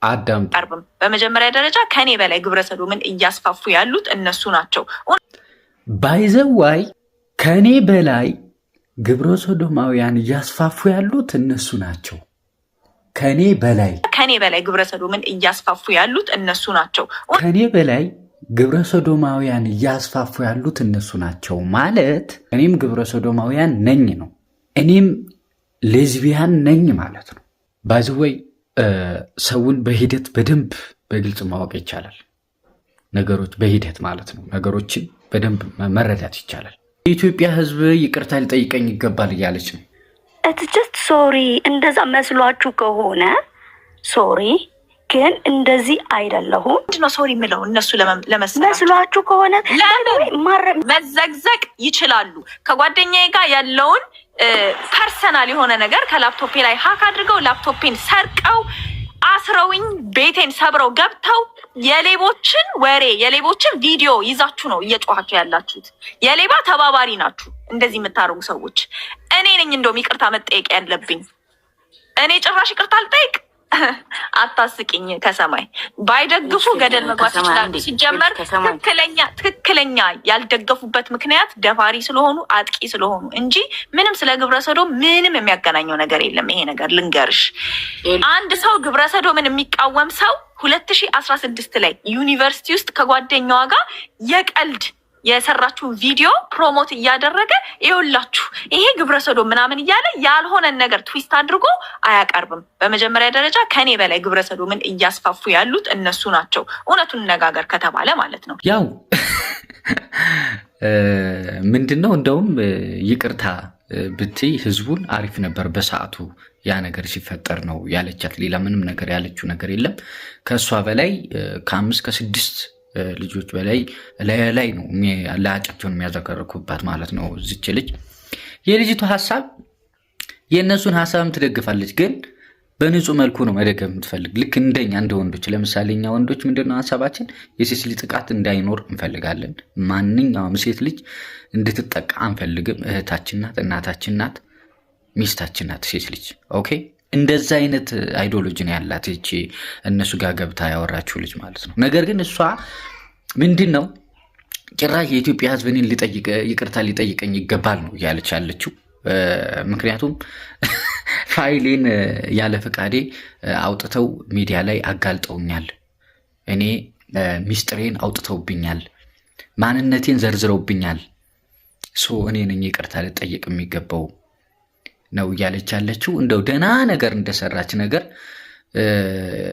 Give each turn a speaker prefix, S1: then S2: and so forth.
S1: አዳምጡ።
S2: አያቀርብም። በመጀመሪያ ደረጃ ከኔ በላይ ግብረ ሰዶምን እያስፋፉ ያሉት እነሱ ናቸው።
S1: By the way፣ ከእኔ በላይ ግብረ ሰዶማውያን እያስፋፉ ያሉት እነሱ ናቸው። ከእኔ በላይ።
S2: ከኔ በላይ ግብረ ሰዶምን እያስፋፉ ያሉት እነሱ ናቸው።
S1: ከእኔ በላይ ግብረ ሰዶማውያን እያስፋፉ ያሉት እነሱ ናቸው ማለት እኔም ግብረ ሰዶማውያን ነኝ ነው። እኔም ሌዝቢያን ነኝ ማለት ነው። By the way፣ ሰውን በሂደት በደንብ በግልጽ ማወቅ ይቻላል። ነገሮች በሂደት ማለት ነው። ነገሮችን በደንብ መረዳት ይቻላል። የኢትዮጵያ ሕዝብ ይቅርታ ሊጠይቀኝ ይገባል እያለች ነው።
S3: It's just sorry፣ እንደዛ መስሏችሁ ከሆነ sorry፣ ግን እንደዚህ አይደለሁም።
S2: ምንድነው sorry የምለው እነሱ ለመሰላቸው?
S3: መስሏችሁ ከሆነ
S2: ለምን
S3: ማረ-
S2: መዘግዘቅ ይችላሉ። ከጓደኛዬ ጋር ያለውን personal የሆነ ነገር ከላፕቶፔ ላይ hack አድርገው፣ ላፕቶፔን ሰርቀው፣ አስረውኝ፣ ቤቴን ሰብረው ገብተው፣ የሌቦችን ወሬ የሌቦችን ቪዲዮ ይዛችሁ ነው እየጮኋችሁ ያላችሁት። የሌባ ተባባሪ ናችሁ እንደዚህ የምታደርጉ ሰዎች። እኔ ነኝ እንደውም ይቅርታ መጠየቅ ያለብኝ። እኔ ጭራሽ ይቅርታ አልጠይቅ። አታስቂኝ። ከሰማይ ባይደግፉ ገደል መግባት
S4: ከሰማይ
S2: ይችላሉ።
S4: አንዴ፣
S2: ሲጀመር
S4: ከሰማይ
S2: ትክክለኛ ያልደገፉበት ምክንያት ደፋሪ ስለሆኑ፣ አጥቂ ስለሆኑ እንጂ ምንም ስለ ግብረ ሰዶም ምንም የሚያገናኘው ነገር የለም። ይሄ ነገር ልንገርሽ፣ አንድ ሰው ግብረ ሰዶምን የሚቃወም ሰው 2016 ላይ ዩኒቨርሲቲ ውስጥ ከጓደኛዋ ጋር የቀልድ የሰራችውን ቪዲዮ promote እያደረገ ይኸውላችሁ ይሄ ግብረ ሰዶም ምናምን እያለ ያልሆነን ነገር twist አድርጎ አያቀርብም። በመጀመሪያ ደረጃ ከኔ በላይ ግብረ ሰዶምን እያስፋፉ ያሉት እነሱ ናቸው። እውነቱን እንነጋገር ከተባለ ማለት ነው።
S1: ያው ምንድን ነው፣ እንደውም ይቅርታ ብትይ ህዝቡን አሪፍ ነበር በሰዓቱ ያ ነገር ሲፈጠር ነው ያለቻት። ሌላ ምንም ነገር ያለችው ነገር የለም። ከእሷ በላይ ከአምስት ከስድስት ልጆች በላይ ላይ ነው ለአጫቸውን የሚያዘከርኩባት ማለት ነው። እዚች ልጅ የልጅቱ ሀሳብ የእነሱን ሀሳብም ትደግፋለች፣ ግን በንጹህ መልኩ ነው መደገፍ የምትፈልግ። ልክ እንደኛ እንደ ወንዶች፣ ለምሳሌ እኛ ወንዶች ምንድነው ሀሳባችን? የሴት ልጅ ጥቃት እንዳይኖር እንፈልጋለን። ማንኛውም ሴት ልጅ እንድትጠቃ አንፈልግም። እህታችን ናት፣ እናታችን ናት፣ ሚስታችን ናት ሴት ልጅ። Okay፣ እንደዛ አይነት ideology ነው ያላት ይቺ እነሱ ጋር ገብታ ያወራችው ልጅ ማለት ነው። ነገር ግን እሷ ምንድን ነው ጭራሽ የኢትዮጵያ ሕዝብ እኔን ይቅርታ ሊጠይቀኝ ይገባል ነው እያለች ያለችው። ምክንያቱም ፋይሌን ያለ ፈቃዴ አውጥተው ሚዲያ ላይ አጋልጠውኛል። እኔ ሚስጥሬን አውጥተውብኛል፣ ማንነቴን ዘርዝረውብኛል። So እኔ ነኝ ይቅርታ ልጠየቅ የሚገባው ነው እያለች ያለችው። እንደው ደህና ነገር እንደሰራች ነገር።